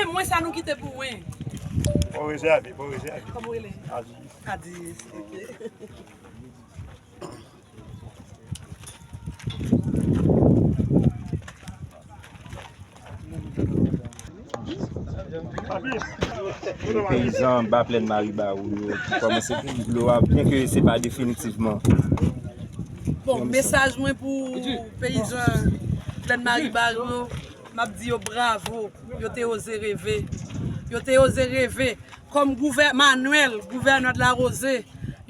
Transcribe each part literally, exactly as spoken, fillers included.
Mwen, sa nou kite pou mwen. Bon rezève, bon rezève. Kòman w rele? Adis. Adis, ok. Peyizan anba Plèn Maribawou yo ki kòmanse pran dlo a, byenke se pa definitivman. Bon, mesaj mwen pou peyizan Plèn Maribawou yo, m ap di yo bravo, yo te oze reve. Yo te oze reve. Kòm gouvè-, Manwèl, gouvènè de la Rose,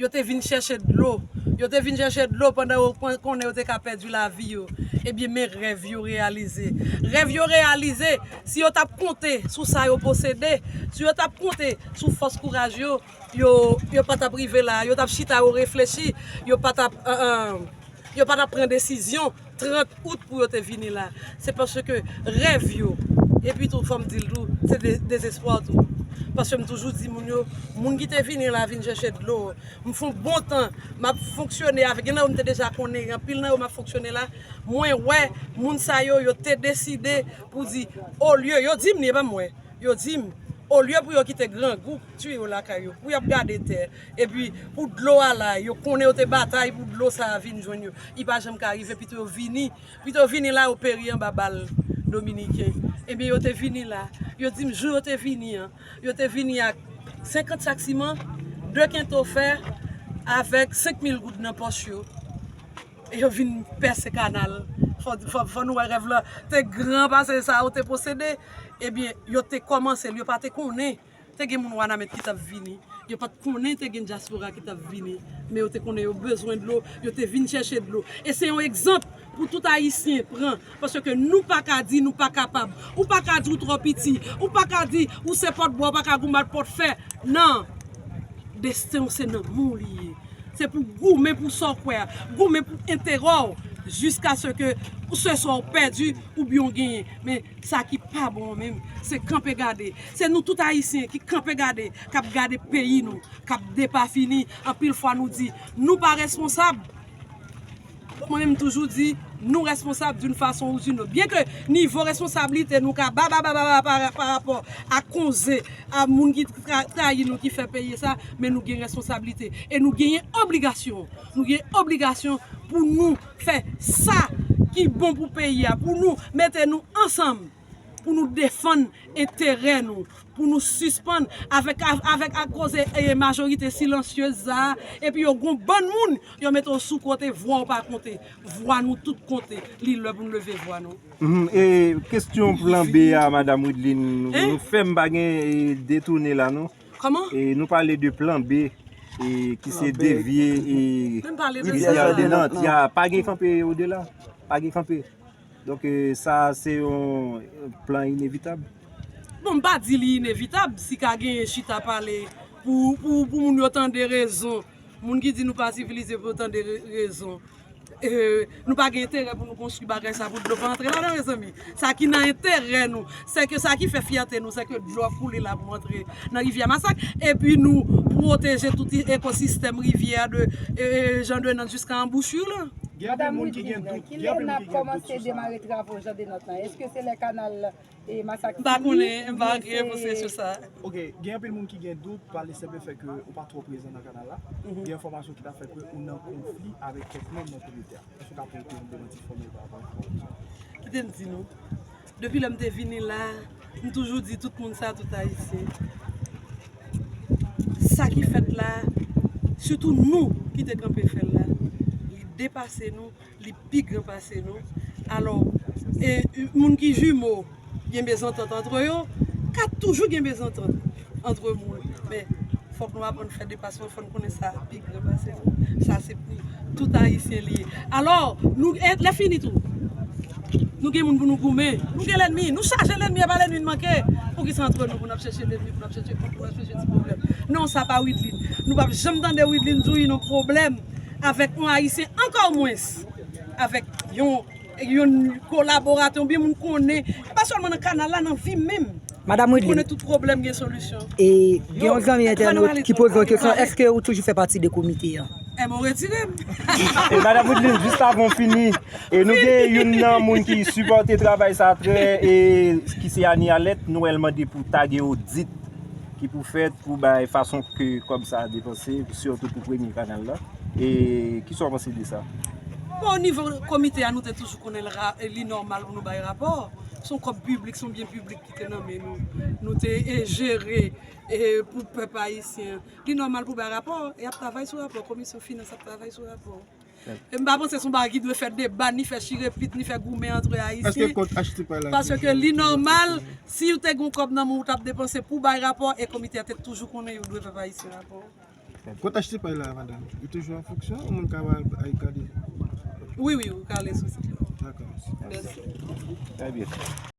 yo te vin chèche dlo. Yo te vin chèche dlo pandan yo kon-, konnen yo te ka pèdi lavi yo. Ebyen, men rèv yo reyalize. Rèv yo reyalize, si yo t ap konte sou sa yo posede, si yo t ap konte sou fòs kouraj yo, yo, yo pa t ap rive la. Yo t ap chita, yo reflechi, yo pa t ap, euh, euh, yo pa t ap pran desizyon trant out pou yo te vini la. Se paske rèv yo, epi tou, fò m di l tou, se de-, dezespwa tou. Paske m toujou di moun yo, moun ki te vini la vin chèche dlo. M fè yon bon tan, m ap fonksyone avèk, gen nan yo m te deja konnen, anpil nan yo m ap fonksyone la. Mwen wè, moun sa yo, yo te deside pou di, olye, yo di m li, e pa m wè. Yo di m, olye pou yo kite grangou tiye yo lakay yo, pou y ap gade tè, epi pou dlo a la, yo konnen yo te batay pou dlo sa a vin jwenn yo. Li pa janm ka rive, pito yo vini, pito yo vini la, yo peri anba bal dominiken. Ebyen, yo te vini la. Yo di m, jou yo te vini an, yo te vini ak senkant sak siman, de kento fè, avèk senk mil goud nan pòch yo. Yo vin pèse kanal. Fò, fò, fò nou wè rèv la te gran pase sa yo te posede. Ebyen, yo te kòmanse l, yo pa te konnen te gen moun Wanament ki t ap vini. Yo pa t konnen te gen dyaspora ki t ap vini. Men yo te konnen yo bezwen dlo, yo te vin chèche dlo. E se yon egzanp pou tout Ayisyen pran. Paske nou pa ka di nou pa kapab. Ou pa ka di ou twò piti. Ou pa ka di ou se pòt bwa, ou pa ka goumen ak pòt fè. Non. Desten w se nan men w li ye. Se pou goumen pou sa w kwè a, goumen pou enterè w, jiskaske se swa w pèdi oubyen w genyen. Men sa ki pa bon an menm, se kanpe gade. Se nou tout Ayisyen ki kanpe gade, k ap gade peyi nou, k ap depafini. Anpil fwa nou di, nou pa responsab. Mwen menm, m toujou di, nou responsab d'une façon ou d'une autre. Byenke nivo responsablite nou ka ba, ba, ba, ba, ba, pa, pa rapò a konze, a moun ki tra-, trayi nou, ki fè peyi sa, men nou gen responsablite. E nou genyen obligasyon. Nou gen obligasyon pou nou fè sa ki bon pou peyi a, pou nou mete nou ansanm, pou nou defann enterè nou, pou nou sispann avèk, avèk ak koze, e, majorite silansyez sa a, epi yo gon bann moun, yo mete w sou kote, vwa w pa konte. Vwa nou tout konte, li lè pou n leve vwa nou. Mhm. E kesyon plan B a, Madam Wideline, nou, hein? Nou fèm pa gen, e, detounen la, non? Kòman? E nou pale de plan B, e ki se devye, e, rivyè de Nantya. Pa gen kanpe odela? Pa gen kanpe. Donk, e, sa se yon plan inevitab. Bon, m pa di li inevitab, si ka genyen chita pale pou, pou, pou moun yo tande rezon. Moun ki di nou pa sivilize pou yo tande re-, rezon. E, nou pa gen enterè pou nou konstwi bagay sa pou dlo pa antre ladan, mezanmi. Sa ki nan enterè nou, se ke sa ki fè fyète nou, se ke dlo ap koule la pou antre nan rivyè Masak. Epi nou pwoteje tout ekosistèm rivyè a de, e, e, Jean Denant jiska anbouchi la. Gen anpil moun ki gen dout, gen anpil moun ki gen dout sou sa. Kilè n ap kòmanse demare travo Jean Denant lan? Èske se lè kanal, e, Masak fini? M pa konnen, m pa gen repons kesyon sa. Ok, gen anpil moun ki gen dout, pa le senp fè ke ou pa twò prezan nan kanal la. Mhm. Gen enfòmasyon ki ta fè ke ou nan konfli avèk kèk manm nan komite a. Èske w ka pote yon demanti fòmèl pa rapò a enfòmasyon sa? Kite m di nou, depi lè m te vini la, m toujou di tout moun sa, tout Ayisyen. Sa ki fèt la, sitou nou ki te kanpe fè l la, li depase nou, li pi gran pase nou. Alò, e, moun ki jimo, gen mezantant antre yo, ka toujou gen mezantant antre moun. Men, fòk nou aprann fè depasman, fò n konnen sa pi gran pase nou. Sa se pou tout Ayisyen li ye. Alò, nou, e, lè fini tou, nou gen moun pou nou goumen. Nou gen lènmi, nou chaje lènmi, e pa lènmi n manke. Poukisa antre nou pou n ap chèche lènmi, pou n ap chèche kont, pou n ap chèche ti pwoblèm? Non, sa pa Wideline. Nou p ap janm tande Wideline di w li nan pwoblèm avèk yon Ayisyen, ankò mwens avèk yon, yon kolaboratè oubyen moun konnen, e pa sèlman nan kanal la, nan vi menm. Madanm Wideline, konnen tout pwoblèm gen solisyon. E gen yon zanmi entènot ki poze yon kesyon, èske ou toujou fè pati de komite an? M ou retire m. E Madan Woodline, jis avan w fini, e nou gen youn nan moun ki sipòte travay sa trè, e ki se Annie Alette, nou wè l mande pou ta gen odit ki pou fèt pou bay fason ke kòb sa a depanse, sitou pou premye kanal la. E kisa w panse de sa? Bon, o nivo komite a, nou te toujou konnen l ra- li nòmal pou nou bay rapò. Se yon kòb piblik, se yon byen piblik ki te nan men nou. Nou te e, jere e, pou pèp ayisyen. Li nòmal pou bay rapò, e ap travay sou rapò, komisyon finans ap travay sou rapò. E m pa panse se yon bagay ki dwe fè deba, ni fè chirepit, ni fè goumen antre ayisyen. Paske li nòmal, si w te gen yon kòb nan men w, ou t ap depanse pou bay rapò, e komite a te toujou konnen yo dwe fè ayisyen rapò. Kot achte pay la, madanm? Li toujou an fonksyon ou moun ka al gade? Wi, wi, ou ka ale sou sit la. Dakò, mèsi. Mèsi. Trè byen.